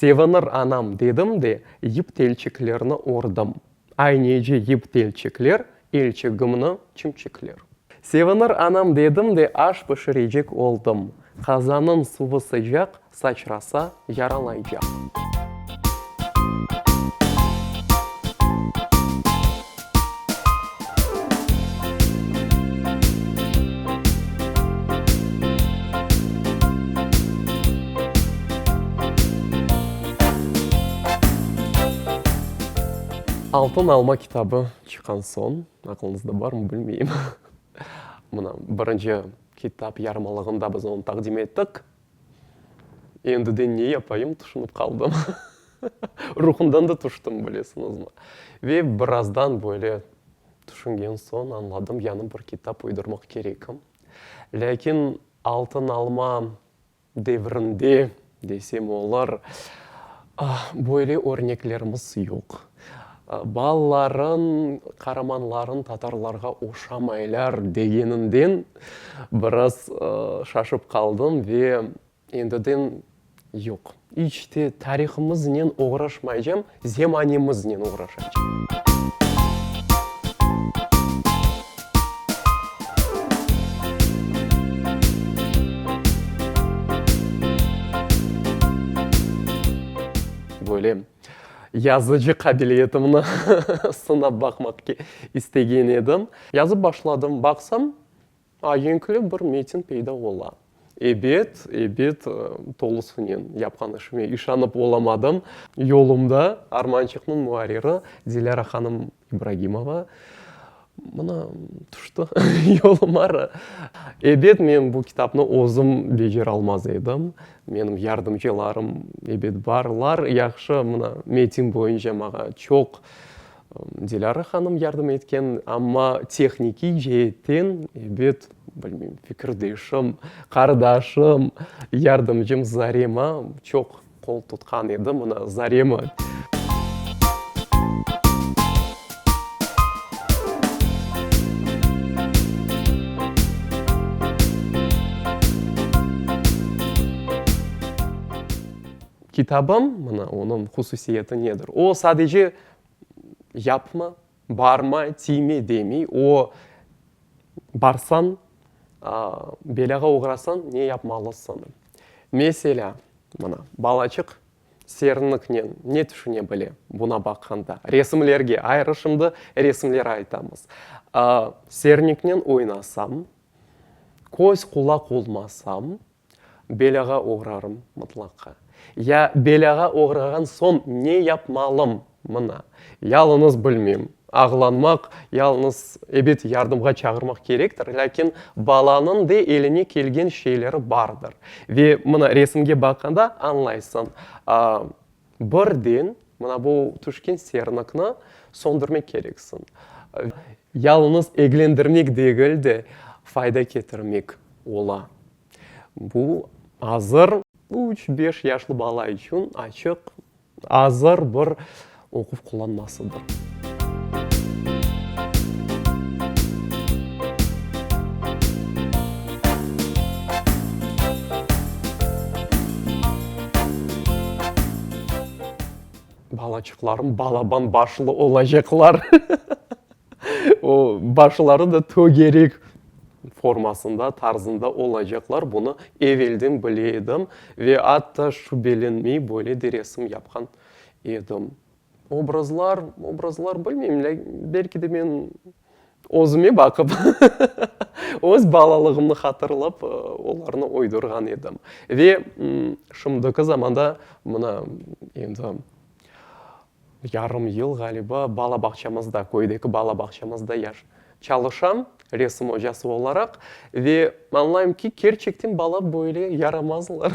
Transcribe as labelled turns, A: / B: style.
A: Sevinir anam dedim de, yip telçiklerni ördim. Aynece yip telçikler elçigimni çimçikler. Sevinir anam dedim de, aş pişirecek oldım. Qazanıñ suvı sıcaq, saçrasa yaralaycaq. Altın alma kitabı çıqqan soñ, aqlıñızda barmı bilmeyim, mına, birinci kitap yarmalığında biz onı taqdim ettik. Endi de ne yapayım, tüşünip qaldım. Ruhumdan da tüştim, bilesiñizmi. Ve birazdan böyle tüşüngen soñ añladım, yañı bir kitap uydurmaq kerekim. Lâkin Altın alma devrinde desem olur, böyle örneklerimiz yoq. Balaların, qaramanların tatarlarğa oşamaylar degeninden biraz şaşıp qaldım ve endiden yoq, iç te tarihımıznen oğraşmaycam, zemanemiznen oğraşacam. Böyle yazıcı qabiliyetimni sınap baqmaq istegen edim. Yazıp başladım, baqsam, aenkli bir metin peyda ola. Ebet, ebet, tolusınen yapqan işime işanıp olamadım. Yolumda Armançıqnıñ muarriri Dilâra hanım İbragimova mına tüşti yoluma. Ebet, men bu kitapnı özüm beceralmaz edim. Menim yardımcılarım, ebet, barlar. Yahşı, mına, metin boyunca maña çoq Dilâra hanım yardım etken, amma tehnikiy ceetten, ebet, bilmeyim, fikirdeşim, qardaşım, yardımcım Zarema çoq qol tutqan edi. Mına, Zarema. Kitabım, mına, onıñ hususiyeti nedir? O, sadece yapma, barma, tiyme demey, o, barsañ, belâğa oğrasañ, ne yapmalısıñ? Meselâ, mına, balaçıq serinliknen ne tüşüne bile buna baqqanda? Resimlerge, ayrı şimdi resimler aytamız. Serinliknen oynasam, köz-qulaq olmasam, Belâğa oğrarım mıtlaqa. Ya belâğa oğrağan soñ ne yapmalım? Mına, yalıñız bilmeyim. Ağlanmaq, yalıñız, ebet, yardımğa çağırmaq kerektir, lâkin balanıñ de eline kelgen şeyleri bardır. Ve mına resimge baqqanda añlaysıñ, birden mına bu tüşken sernikni söndürmek kereksiñ. Yalıñız eglendirmek degil de, fayda ketirmek ola. Bu azır üç, beş yaşlı bala içün açıq, azır bir oquv qullanmasıdır. Balaçıqlarım balaban başlı olacaqlar. O, başları da tögerek formasında, tarzında olacaqlar, bunı evelden bile edim ve atta şübelenmey böyle de resim yapqan edim. Obrazlar, obrazlar bilmeyim, belki de men özüme baqıp, öz balalığımnı hatırlap, olarnı uydurğan edim. Ve şimdiki zamanda mına endi Yarım yıl, ğaliba, bala bağçamızda, köydeki bala bağçamızda yaş çalışam, resim ocası olaraq, ve añlayım ki, kerçekten bala böyle yaramazlar.